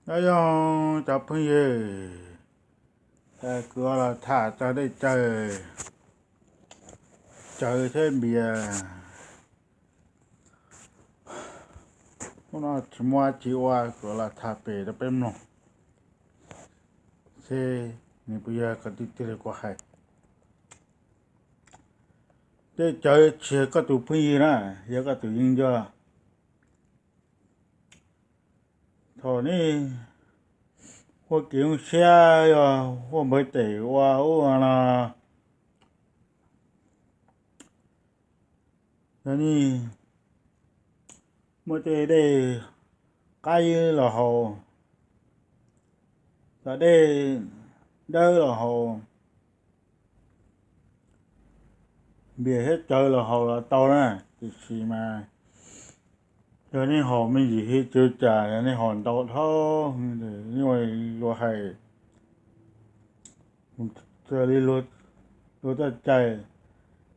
Nyob zoo cov phooj ywg, kuv los tham txog dej cawv, cawv thiab npias. Hnub no tsis muaj tsis ua, kuv los tham pem rau peb mloog seb nws puas yog qhov tiag tiag li kuv hais. Dej cawv tsis yog koj tus phooj ywg na, yog koj tus yeeb ncuab. Thaum nej ua kev zoo siab, yog ua npawv tes ua ub no, yog nej muaj tej dej qab los haus, cov dej dawb los haus, npias thiab cawv los haus los tau na. Tiam sis mas yog nej haus me ntsis thiab, tsis ua cas, yog nej haus ntau dhau, nej ua li luag hais, txawm li luag txoj cai,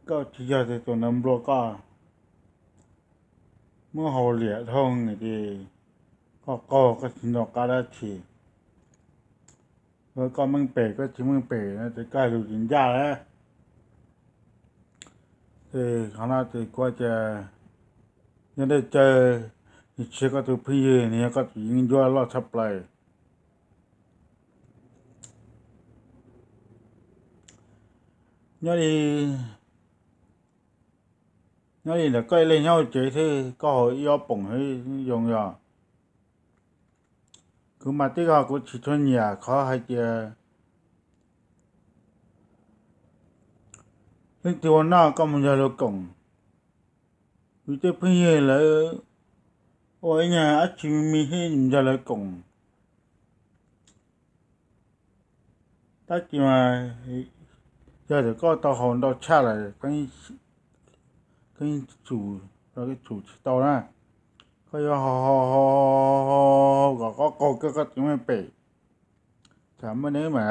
koj tsis yog tias tus ntawd nplua koj, muab haus liam dhau ces koj qaug, koj tsis nco qab dab tsi. Koj meej pem koj tsis meej pem no ces koj hais lus tsis ncaj lawm. Ces qhov no ces kuv tias, yog dej cawv, nws tsis yog koj tus phooj ywg, nws yog koj tus yeeb ncuab loj tshaj plaws. Nyob li, nyob li ntawm koj ib leeg nyob hauv tsev xwb, koj haus ib ob poom xwb zoo yog. Kuv mas tib qho kuv tsis tshua nyiam qhov hais tias leej twg ua noj koj mus nrog luag koom. Kuv tej phooj ywg lawv ua ib nyuag dab tsi me me thiab mus nrog lawv koom. Tab sis mas yog tias koj tau haus ntau tshaj lawm, koj yeej tsum, tsum tsis tau na. Koj yuav haus haus haus kom koj qaug koj, koj tsis meej pem, tsam muaj neeg mam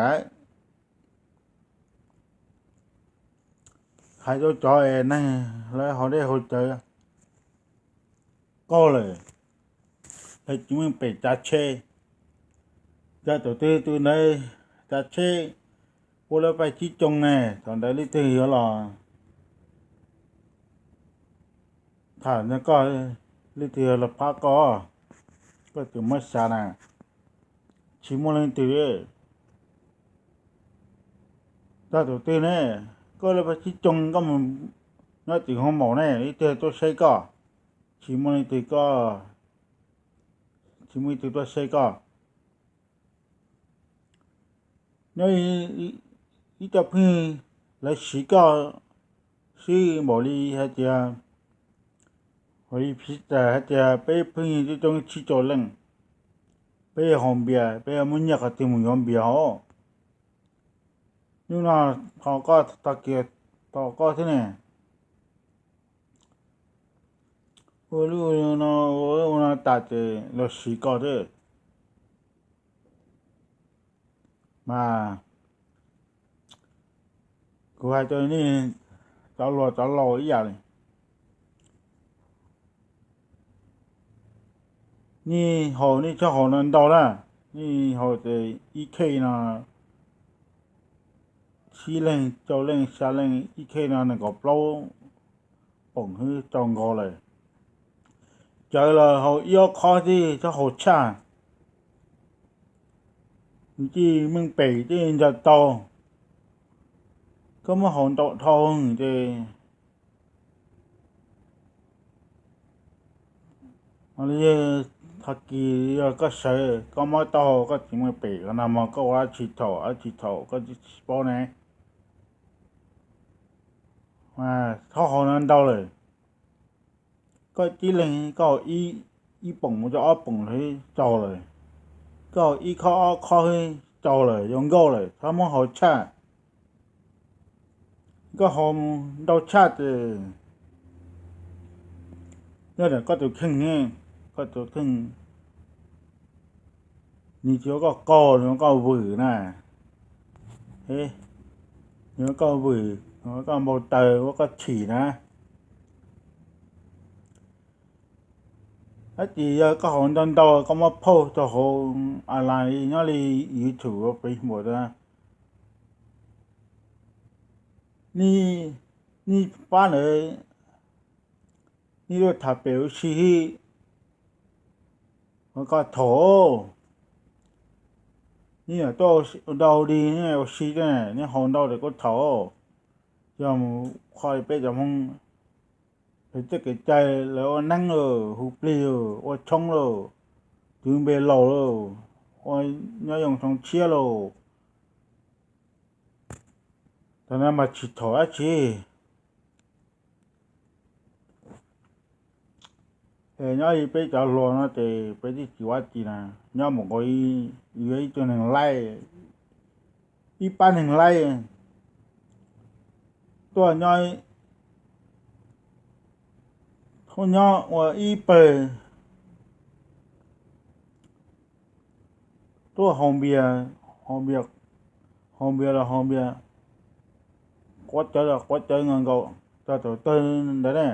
hais rau cov es neeg lawv haus dej haus cawv qaug lawm, lawv tsis meej pem tsav tsheb. Yog tus twg tus ntawd tsav tsheb ua lawv paj tsib coo ne, thaum ntawd leej twg yuav los tham nrog koj, leej twg yuav los pab koj? Koj tsis muab xav na, tsis muaj leej twg. Txog tus twg ne, koj lawv paj tsib coo, koj mus nyob tim hoo maum ne, leej twg tuaj saib koj? Tsis muaj leej twg, koj tsis muaj leej twg tuaj saib koj. Nyob ib co phooj ywg lawv siv koj xwb npaum li hais tias, npaum li piv txwv hais tias peb phooj ywg coob coob tsib rau leej, peb yuav haus npias, peb yuav muab nyiaj qhov twg mus yuav npias hauv? Hnub no thaum koj tag kis thaum koj xwb ne. Ua lub no, ua no tas ces los siv koj thiab. Mas kuv hais rau nej cov hluas cov laus ib yam li, nej haus nej txhob haus no ntau na. Nej haus ces ib khej no tsib leeg rau leej xya leej, ib khej no nees nkaum plaub poom xwb tau nkaus lawm. Cawv los haus ib ob qho xwb, txhob haus tshaj. Nws tsis meej pem tsis nco tau, koj muab haus ntau dhau ces li tag kis yog koj sawv koj muab tau haus koj tsis meej pem no mas koj ua dab tsi thaum dab tsi thaum koj tsis paub ne. Txhob haus no ntau lawm. Koj tib leeg koj haus ib poom mus rau ob poom xwb tau lawm. Koj haus ib qho ob qho xwb tau lawm, zoo nkauj lawm, txhob muab haus tshaj. Koj haus ntau tshaj ces yog tias koj tus kheej, koj tus kheej nws tsis ua koj qaug, nws ua koj vwm na, nws ua koj vwm, nws ua koj npau taws, ua koj chim na. Tab sis yog koj haus ntau ntau koj muab post rau hauv online nyob li YouTube, Facebook, nej pab ntawd nej tuaj tham pem ua si hib, koj thaum, nej tuaj ua dau dig ua si, nej haus ntau ces kuj thaum, yog mus qhov peb cov Hmoob, lawv tej kev cai, lawv ua neeb lawm, hu plig lawm, ua tshoob lawm, twv npe laus lawm, ua nyob yoo xyoo tshiab lawm, tam no mas tsis thaum dab tsi. Es nyob li peb cov hluas no ces peb twb tsis ua dab tsi na, nyob mus nkaus ib tug neeg laij, ib pab neeg laij tuaj nyob, tuaj nyob ua ib pawg, tuaj haus npias, haus npias, haus npias los haus npias, quav cawv los quav cawv nkaus nkaus, txog thaum twg ntawd ne,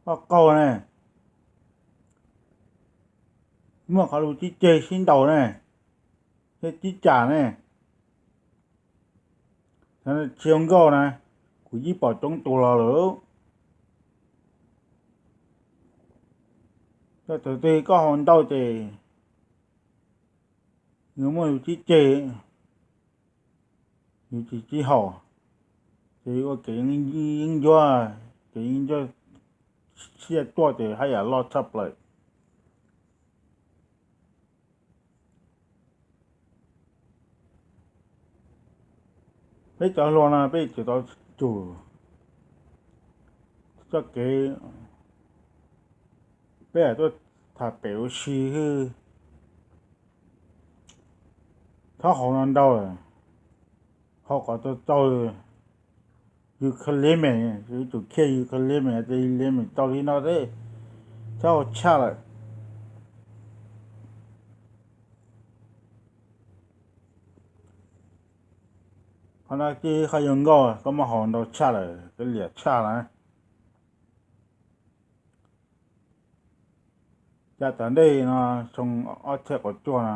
koj qaug ne, muaj qhov lus cib ceg sib ntaus ne, thiab cib cam ne. Tsis zoo nkauj na, kuv yeej pom coob tus los lawm. Txog thaum twg koj haus ntau ces yus muaj yus cib ceg, yus tsis sib haum, ces yus ua kev yeeb ncuab, kev yeeb ncuab siab tuaj ces haj yam loj tshaj plaws. Peb cov hluas no peb tsis tau tsum txoj kev, peb tuaj tham pem ua si xwb. Txhob haus no ntau, haus kom txaus txaus. Yus kha li me, yuav tsum khiaj yus kha li me, ces li me tau li no thiab, txhob haus tshaj lawm. Qhov no tsis yog qhov zoo nkauj, koj muab haus ntau tshaj lawm koj liam tshaj na. Cas tom ntej no xyoo ob txhiab kaum cuaj no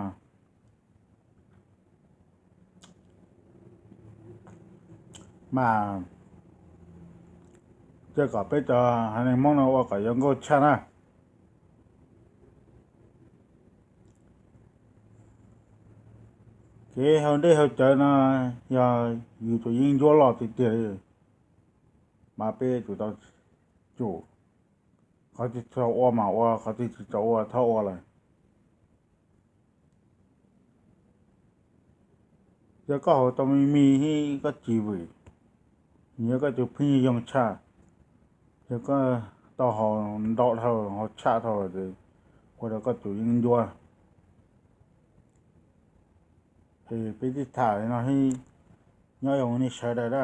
mas cia kom peb cov haiv neeg Hmoob no ua kom zoo nkauj tshaj na. Kev haus dej haus cawv no yog yus tus yeeb ncuab loj tiag tiag li, mas peb yuav tsum tau tsum. Qhov twg tau ua mas ua, qhov twg tsis tau ua txhob ua lawm. Yog koj haus tau me me thiab koj tsis vwm, yog koj tus phooj ywg zoo tshaj, yog koj tau haus ntau dhau haus tshaj dhau ces ua rau koj tus yeeb ncuab. Es peb twb tham li no, nyob zoo nej sawv daws na.